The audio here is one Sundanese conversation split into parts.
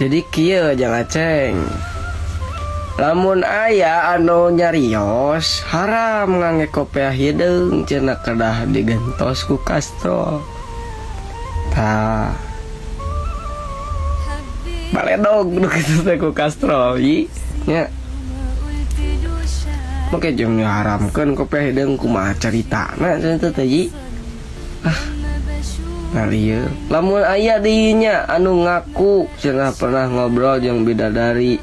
Jadi kieu, Jang Aceng, lamun aya anu nyarios haram ngangge kopiah hideung cenah, kedah digentos ku kastrol. Tah, baledog nu kitu teh ku kastrol yi nya. Make jeung diharamkeun kopiah hideung, kumaha caritana cenah teh yi? Ah, ngalieur. Lamun aya dinya anu ngaku cenah pernah ngobrol jeung bidadari,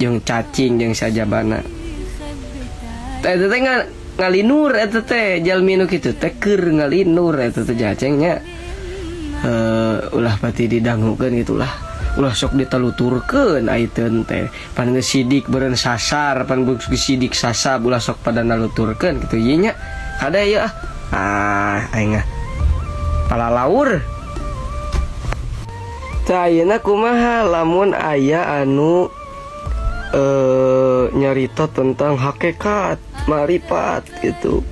jeung cacing, jeung sajabana teh, eta teh ngalinur. Eta teh jalmi nu kitu teh keur ngalinur eta teh, Jaceng nya. Ulah pati didangukeun gitulah, ulah sok ditaluturkeun aiteun teh. Pan geus sidik beureun sasar, pan geus sidik sasab, ulah sok pada naluturkeun kitu ieu nya. Kade ieu, ah ah, aing ah palalaur. Tah, ayeuna kumaha lamun aya anu nyarita tentang hakikat marifat gitu,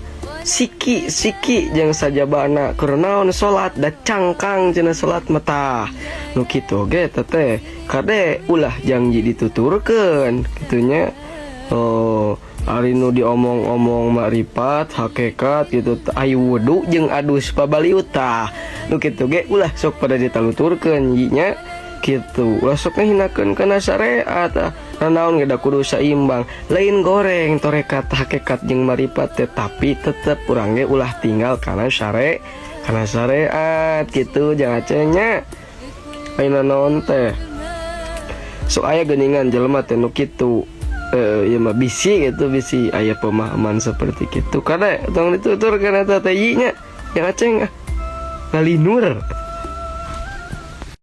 siki siki jeung sajabana, keur naon salat da cangkang cenah salat mah? Nu kitu ge teh kade ulah janji dituturkeun kitu nya. Oh, ari nu diomong-omong makrifat hakikat gitu, ayu wudu jeung adus pabaliut, tah nu kitu ge ulah sok pada ditaluturkeun nya gitu, ulah sok ngahinakeun kana syariat. Ah, naon ge da kudu saimbang, lain goreng torekat hakikat jeung marifat teh, tapi tetep urang ge ulah tinggal kana syariat gitu, jangan nya. Ayeuna naon teh, so aya geuningan jelema teh nu kitu, ieu mah bisi gitu, bisi aya pemahaman seperti gitu. Kada tong dituturkeun eta teh nya, yang Aceng ah ngalinur.